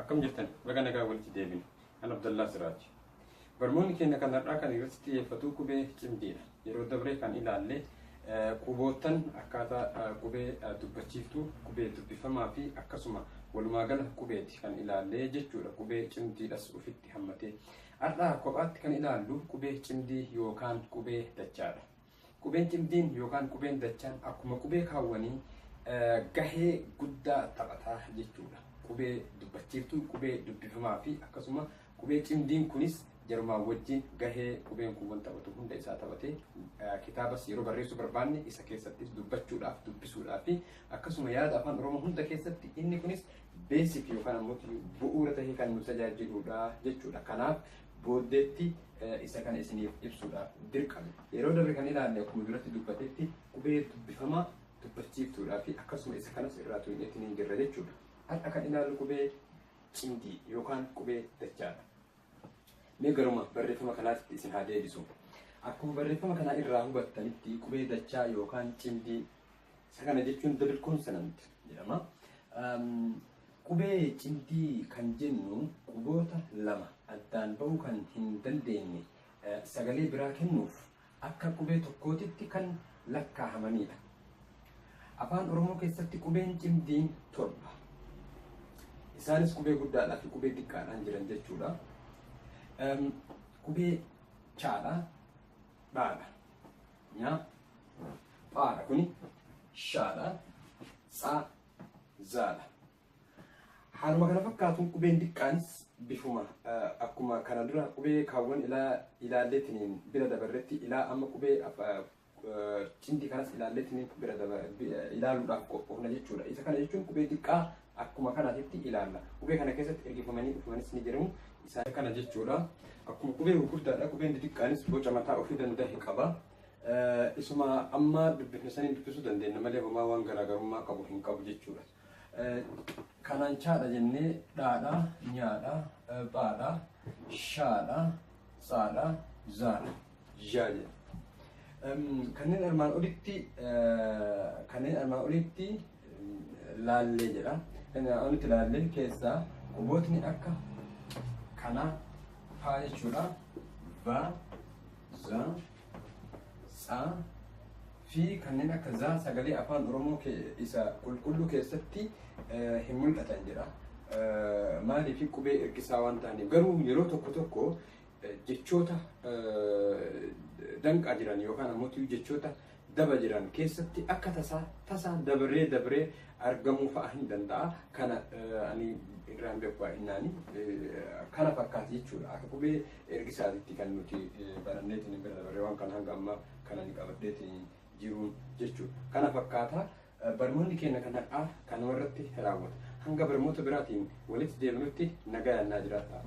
Akkam jirtan? Baga nagaa walitti deebine. An Abdallaa Siraaj. Barnoonni keenya kan har'aa kan irratti xiyyeeffatu qubee cimdiidha. Yeroo dabre kan ilaalle quboottan akkaataa qubee dubbachiiftuu, qubee dubbifamaa fi akkasuma walumaa gala qubeeti kan ilaalle jechuudha. Qubee cimdiidhas ofitti hammatee. Har'a kophaatti kan ilaallu qubee cimdii yookaan qubee dachaadha. Qubeen cimdiin yookaan qubeen dachaan akkuma qubee kaawwanii gahee guddaa taphata jechuudha. Qubee dubbachiiftuu, qubee dubbifamaa fi akkasuma qubee cimdiin kunis jarumaan wajjin gahee qubeen kuuwwan taphatu hunda isaa taphatee, kitaabas yeroo barreessuu barbaanne isa keessattis dubbachuudhaaf, dubbisuudhaaf fi akkasuma yaada Afaan Oromoo hunda keessatti inni kunis basic yookaan ammoo bu'uura tahee kan nu tajaajiludha jechuudha. Kanaaf booddeetti isa kana isiniif ibsuudhaaf dirqame. Yeroo darbe kan ilaalle akkuma duratti dubbatetti qubee dubbifamaa, dubbachiiftuudhaa fi akkasuma isa kanas irraa tuqneetti ni jirra jechuudha. Har'a kan ilaallu qubee cimdii yookaan qubee dachaadha. Mee garuma barreeffama kanaatti isin haa deebisu. Akkuma barreeffama kanaa irraa hubattanitti qubee dachaa yookaan cimdii, isa kana jechuun double consonant jedhama. Qubee cimdii kan jennu quboota lama addaan ba'uu kan hin dandeenye, sagalee biraa kennuuf akka qubee tokkootitti kan lakkaa'amanidha. Afaan Oromoo keessatti qubeen cimdiin 7. Isaanis qubee guddaadhaa fi qubee xiqqaadhaan jiran jechuudha. Qubee chaadha, dhaadha, nyaa, phaadha, kuni shaadha, tsaa, zaadha. Haaluma kana fakkaatuun qubeen xiqqaanis bifuma akkuma kana dura qubee kaawwan ilaalleetiniin bira dabarretti ilaa amma qubee cimdii kanas ilaalleetiniin bira ilaaluudhaaf qophoofna jechuudha. Isa kana jechuun qubee xiqqaa akkuma kanaatitti ilaalla. Qubee kana keessatti ergifamanii dhufanis ni jiru. Isaan kana jechuudha. Akkuma qubee gurguddaadha. Qubeen xixiqqaanis boca mataa ofii danda'e qaba. Isuma amma dubbifne saniin dubbisuu dandeenya malee homaa waan garaagarummaa qabu hin qabu jechuudha. Kanaan chaadha jennee, dhaadha, nyaadha, phaadha, shaadha, tsaadha, zaadha, zhaa jedha. Kanneen armaan olitti laallee jedha. Kanneen armaan olitti laallee keessaa qubootni akka kana faa jechuudha. Va, za, tsa fi kanneen akka zaa sagalee Afaan Oromoo isa qulqulluu keessatti hin mul'atan jedha. Maaliif? Qubee ergisaa waan ta'aniif. Garuu yeroo tokko tokko jechoota danqaa jiran yookaan ammoo jechoota daba jiran keessatti akka tasaa tasaa dabaree dabaree argamuu fa'a hin danda'a. Kana ani irraa hin beeku baay'inaani. Kana fakkaata jechuudha. Akka qubee ergisaatitti kan nuti baranneetiin bira dabaree waan kana hanga ammaa kana ni qabadheetiin jiruun jechuudha. Kana fakkaata. Barnoonni keenya kan har'aa kanuma irratti raawwata. Hanga barnoota biraatiin walitti deebinutti nagaa yannaa jiraata.